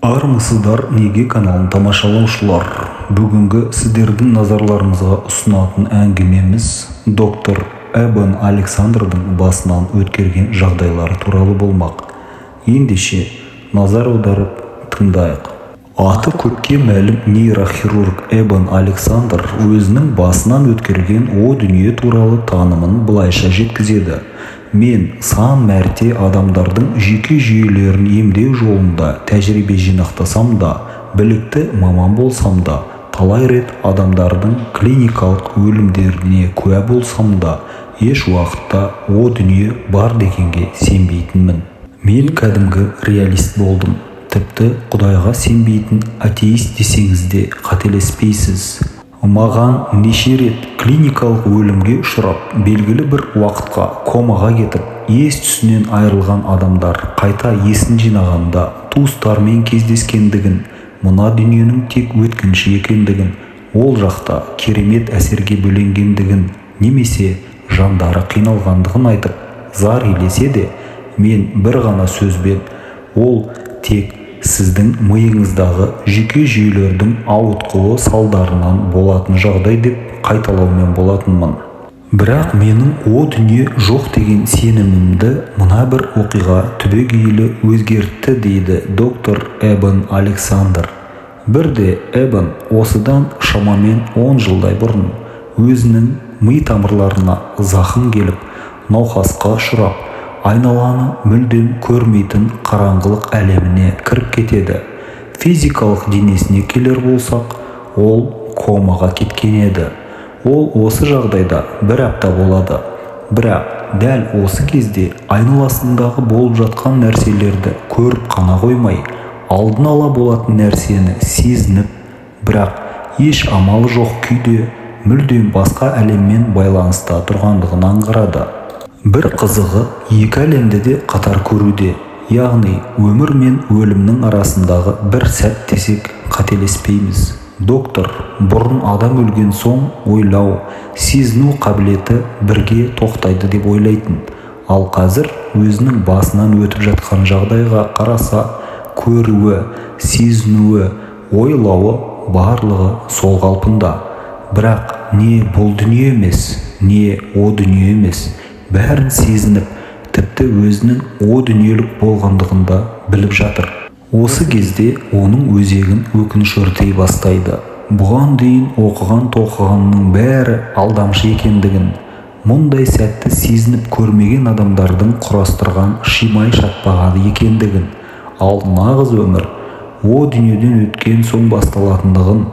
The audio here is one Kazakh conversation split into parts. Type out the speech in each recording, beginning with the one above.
Армысыздар, неге каналын тамашалаушылар! Бүгінгі сіздердің назарларыңызға ұсынатын әңгімеміз доктор Эбон Александрдың басынан өткерген жағдайлары туралы болмақ. Ендеше назар аударып тыңдайық. Аты көпке мәлім нейрохирург Эбон Александр өзінің басынан өткерген о дүние туралы танымын былайша жеткізеді. Мен сан мәрте адамдардың жүйке жүйелерін емдеу жолында тәжірибе жинақтасам да, білікті маман болсам да, талай рет адамдардың клиникалық өлімдеріне куә болсам да, еш уақытта о дүние бар дегенге сенбейтінмін. Мен кәдімгі реалист болдым. Тіпті Құдайға сенбейтін атеист десеңіз де қателеспейсіз. Маған неше рет клиникалық өлімге ұшырап, белгілі бір уақытқа комаға кетіп, ес түсінен айырылған адамдар қайта есін жинағанда туыстарымен кездескендігін, мына дүниенің тек өткінші екендігін, ол жақта керемет әсерге бөленгендігін немесе жандары қиналғандығын айтып, зар елесе де, мен бір ғана сөзбен ол тек сіздің миыңыздағы жүйке жүйелердің ауытқуы салдарынан болатын жағдай деп қайталаумен болатынмын. Бірақ менің о дүние жоқ деген сенімімді мына бір оқиға түбегейлі өзгертті, дейді доктор Эбон Александр. Бірде Эбон осыдан шамамен 10 жылдай бұрын өзінің ми тамырларына зақым келіп, науқасқа ұшырап, айналаны мүлдем көрмейтін қараңғылық әлеміне кіріп кетеді. Физикалық денесіне келер болсақ, ол комаға кеткен еді. Ол осы жағдайда бір апта болады. Бірақ дәл осы кезде айналасындағы болып жатқан нәрселерді көріп қана қоймай, алдын ала болатын нәрсені сезініп, бірақ еш амалы жоқ күйде мүлдем басқа әлеммен байланыста тұрғандығын аңғарады. Бір қызығы, екі әлемді де қатар көруде, яғни өмір мен өлімнің арасындағы бір сәт десек қателеспейміз. Доктор бұрын адам өлген соң ойлау, сезіну қабілеті бірге тоқтайды деп ойлайтын. Ал қазір өзінің басынан өтіп жатқан жағдайға қараса, көруі, сезінуі, ойлауы барлығы сол қалпында. Бірақ не бұл дүние емес, не о дүние емес. Бәрін сезініп, тіпті өзінің о дүниелік болғандығында біліп жатыр. Осы кезде оның өзегін өкініш өртей бастайды. Бұған дейін оқыған тоқығанның бәрі алдамшы екендігін, мұндай сәтті сезініп көрмеген адамдардың құрастырған шимай шатпағаны екендігін, ал нағыз өмір о дүниеден өткен соң басталатындығын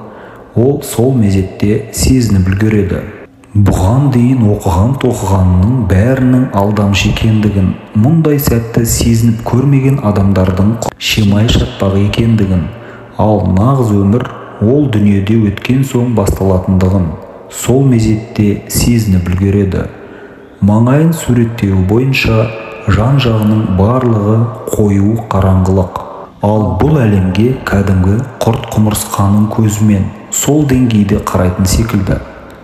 ол сол мезетте сезініп үлгереді. Бұған дейін оқыған тоқығанның бәрінің алдамшы екендігін, мұндай сәтті сезініп көрмеген адамдардың шимай шатпағы екендігін, ал нағыз өмір ол дүниеде өткен соң басталатындығын сол мезетте сезініп үлгереді. Маңайын суреттеуі бойынша жан-жағының барлығы қою қараңғылық. Ал бұл әлемге кәдімгі құрт құмырсқаның көзімен сол деңгейде қарайтын секілді.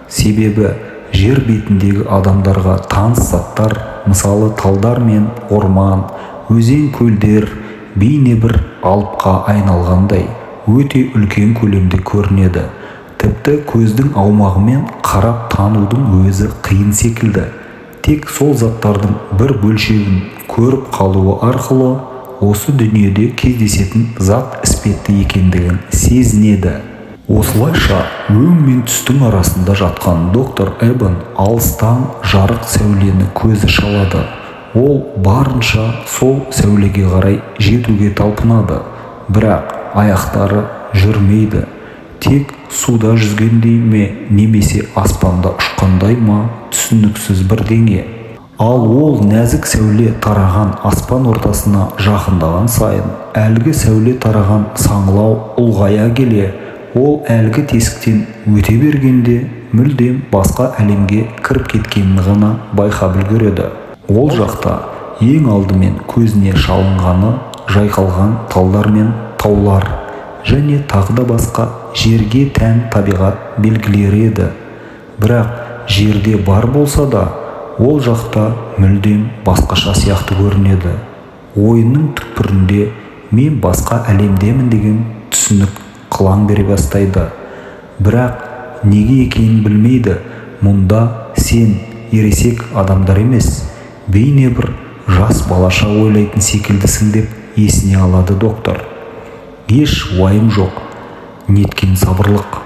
Себебі жер бетіндегі адамдарға таныс заттар, мысалы талдар мен орман, өзен көлдер бейне бір алыпқа айналғандай өте үлкен көлемде көрінеді. Тіпті көздің аумағымен қарап танудың өзі қиын секілді. Тек сол заттардың бір бөлшегін көріп қалуы арқылы осы дүниеде кездесетін зат іспетті екендігін сезінеді. Осылайша өң мен түстің арасында жатқан доктор Эбон алыстан жарық сәулені көзі шалады. Ол барынша сол сәулеге қарай жетуге талпынады, бірақ аяқтары жүрмейді. Тек суда жүзгендей ме немесе аспанда ұшқандай ма түсініксіз бірдеңе. Ал ол нәзік сәуле тараған аспан ортасына жақындаған сайын, әлгі сәуле тараған саңылау ұлғая келе, ол әлгі тесіктен өте бергенде мүлдем басқа әлемге кіріп кеткенін ғана байқап үлгереді. Ол жақта ең алдымен көзіне шалынғаны жайқалған талдар мен таулар және тағы да басқа жерге тән табиғат белгілері еді. Бірақ жерде бар болса да, ол жақта мүлдем басқаша сияқты көрінеді. Ойының түкпірінде мен басқа әлемдемін деген түсінік қылаң бере бастайды. Бірақ неге екенін білмейді. Мұнда сен ересек адамдар емес, бейне бір жас балаша ойлайтын секілдісің деп есіне алады доктор. Еш уайым жоқ, неткен сабырлық,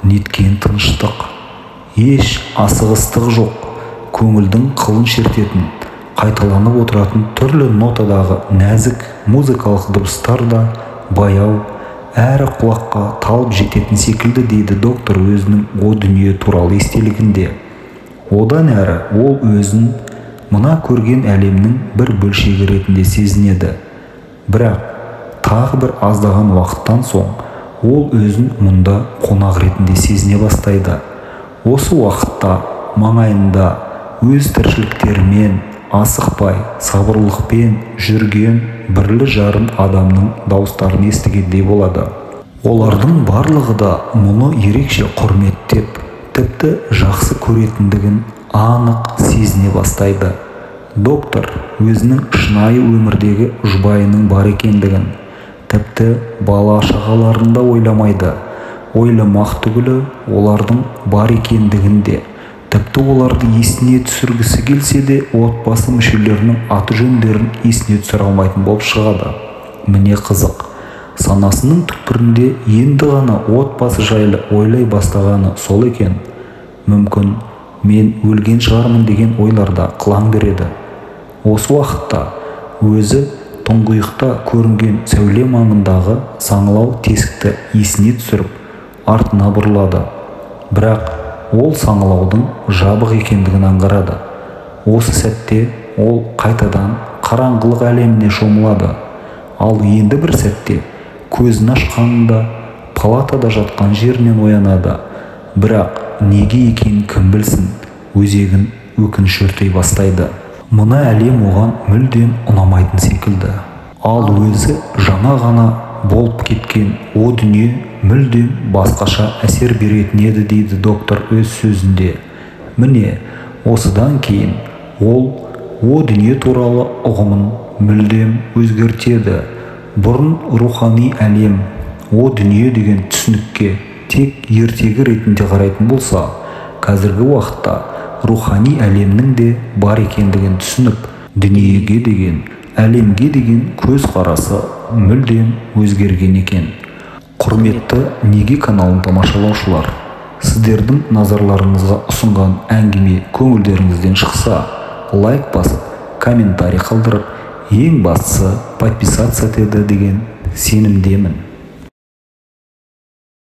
неткен тыныштық, еш асығыстық жоқ. Көңілдің қылын шертетін, қайталанып отыратын түрлі нотадағы нәзік музыкалық дыбыстар да баяу, әрі құлаққа талып жететін секілді, дейді доктор өзінің о дүние туралы естелігінде. Одан әрі ол өзін мына көрген әлемнің бір бөлшегі ретінде сезінеді. Бірақ тағы бір аздаған уақыттан соң ол өзін мұнда қонақ ретінде сезіне бастайды. Осы уақытта маңайында өз тіршіліктерімен асықпай, сабырлықпен жүрген бірлі-жарым адамның дауыстарын естігендей болады. Олардың барлығы да мұны ерекше құрметтеп, тіпті жақсы көретіндігін анық сезіне бастайды. Доктор өзінің шынайы өмірдегі жұбайының бар екендігін, тіпті бала-шағаларын да ойламайды. Ойламақ түгілі олардың бар екендігін де, тіпті оларды есіне түсіргісі келсе де отбасы мүшелерінің аты-жөндерін есіне түсіре алмайтын болып шығады. Міне қызық, санасының түкпірінде енді ғана отбасы жайлы ойлай бастағаны сол екен. Мүмкін мен өлген шығармын деген ойларда қылаң береді. Осы уақытта өзі тұңғиықта көрінген сәуле маңындағы саңылау тесікті есіне түсіріп, артына бұрылады. Бірақ ол саңылаудың жабық екендігін аңғарады. Осы сәтте ол қайтадан қараңғылық әлеміне шомылады. Ал енді бір сәтте көзін ашқанында палатада жатқан жерінен оянады. Бірақ неге екенін кім білсін, өзегін өкініш өртей бастайды. Мына әлем оған мүлдем ұнамайтын секілді. Ал өзі жаңа ғана болып кеткен о дүние мүлдем басқаша әсер беретін еді, дейді доктор өз сөзінде. Міне, осыдан кейін ол о дүние туралы ұғымын мүлдем өзгертеді. Бұрын рухани әлем, о дүние деген түсінікке тек ертегі ретінде қарайтын болса, қазіргі уақытта рухани әлемнің де бар екендігін түсініп, дүниеге деген, әлемге деген көзқарасы мүлдем өзгерген екен. Құрметті Неге каналын тамашалаушылар, сіздердің назарларыңызға ұсынған әңгіме көңілдеріңізден шықса, лайк басып, комментарий қалдырып, ең бастысы подписаться етеді деген сенімдемін.